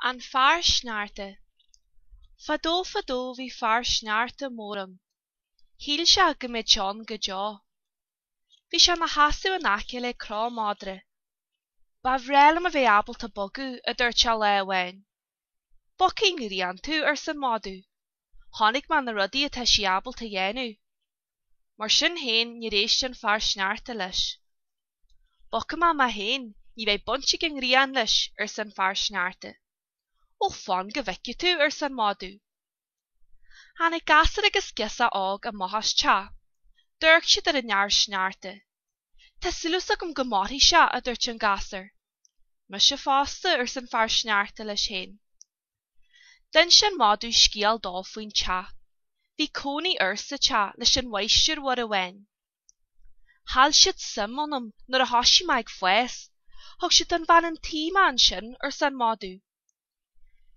An Fear Sneachta Fadó fadó bhí fear sneachta mór ann. Shíl sé go mbeadh sé ann go deo. Bhí sé ina sheasamh in aice le cró madra. Ba bhreá liom a bheith ábalta bogadh, a dúirt sé lá amháin. Bogfaidh an ghrian tú, arsa an madadh. Chonaic mé na rudaí atá sí ábalta a dhéanamh. Mar sin féin níor éist an fear sneachta leis. Bogfaidh mé mé féin, ní bheidh baint ag an ngrian leis, arsa an fear sneachta. Ó fan go bhfeicfidh tú, arsa an madadh. Tháinig gasúr agus girseach óg amach as teach. D'amharc siad ar an fhear sneachta. Tá súil agam go mairfidh sé, a dúirt an gasúr. Mise fosta, arsa an fear sneachta leis féin. D'inis an madadh scéal dó faoin teach. Bhí cónaí air sa teach leis an mháistir uair amháin. Chaill siad suim ionam nuair a thoisigh mé ag fás. Thug siad don bhean an tí mé ansin, arsa an madadh.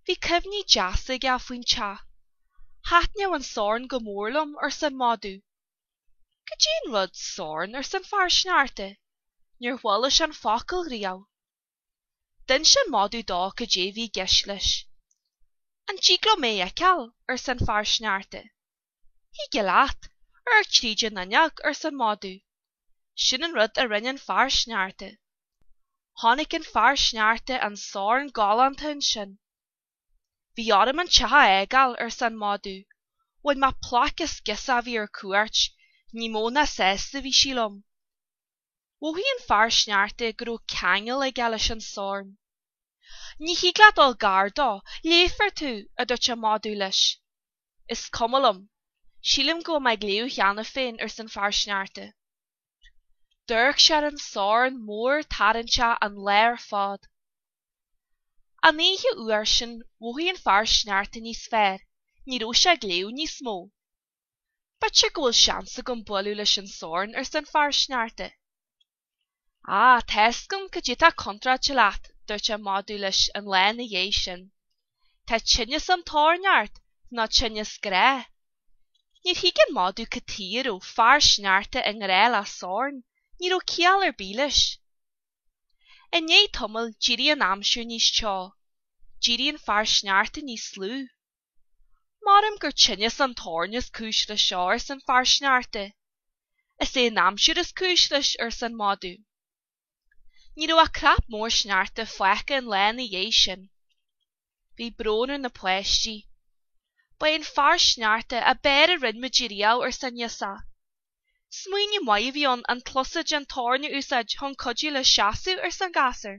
Bhí cuimhní deasa aige faoin teach. Thaitneodh an sorn go mór liom, arsa an madadh. Cad é an rud sorn, arsa an fear sneachta. Níor chuala sé an focal riamh. D'inis an madadh dó cad é bhí i gceist leis. An dtig liom é a fheiceáil? arsa an fear sneachta. Thig leat. Amharc tríd an fhuinneog, arsa an madadh. Sin an rud a rinne an fear sneachta. Chonaic an fear sneachta an sorn galánta ansin. Bhí orm an teach a fhágáil, arsa an madadh. Bhain mé plaic as girseach a bhí ar cuairt, ní mó ná sásta a bhí sí liom. Mhothaigh an fear sneachta go raibh ceangal aige leis an sorn. Ní thig leat dul gar dó, léifear tú, a dúirt an madadh leis. Is cuma liom. Sílim go bhfuil mé ag léamh cheana féin, arsa an fear sneachta. D'amharc sé ar an sorn mór tarraingteach an lá ar fad. An oíche fhuar sin mhothaigh an fear sneachta níos fearr, ní raibh sé ag léamh níos mó. B'fhéidir go bhfuil seans agam bualadh leis an sorn, arsa an fear sneachta. Á, tá's agam cad é atá contráilte leat, dúirt an madadh leis an lá ina dhiaidh sin. Tá tinneas an toirn ort, nó tinneas grá. Níor thuig an madadh cad tuige a raibh fear sneachta i ngrá le sorn, ní raibh ciall ar bith leis. I ndiaidh tamaill d'éirigh an aimsir níos teo. D'éirigh an fear sneachta níos lú. Measaim gur tinneas an toirn is cúis leis seo, arsa an fear sneachta. Is é an aimsir is cúis leis, arsa an madadh. Ní raibh ach crap mór sneachta fágtha an lá ina dhiaidh sin. Bhí brón ar na páistí. Ba é an fear sneachta ab fhearr a rinne muid ariamh, arsa an ghirseach. Smaoineamh maith a bhí ann an tsliosaid an toirn a úsáid chun cuidiú leis seasamh, arsa an gasúr.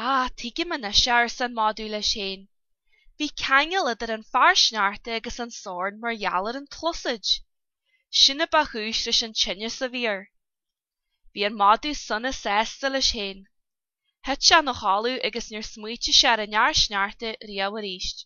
Á, tuigim anois é, arsa an madadh leis féin. Bhí ceangal idir an fear sneachta agus an sorn mar gheall ar an tsluasaid. Sin a ba chúis leis an tinneas a bhí air. Bhí an madadh sona sásta leis féin. Thit sé ina chodladh agus níor smaoitigh sé ar an fhear sneachta riamh arís.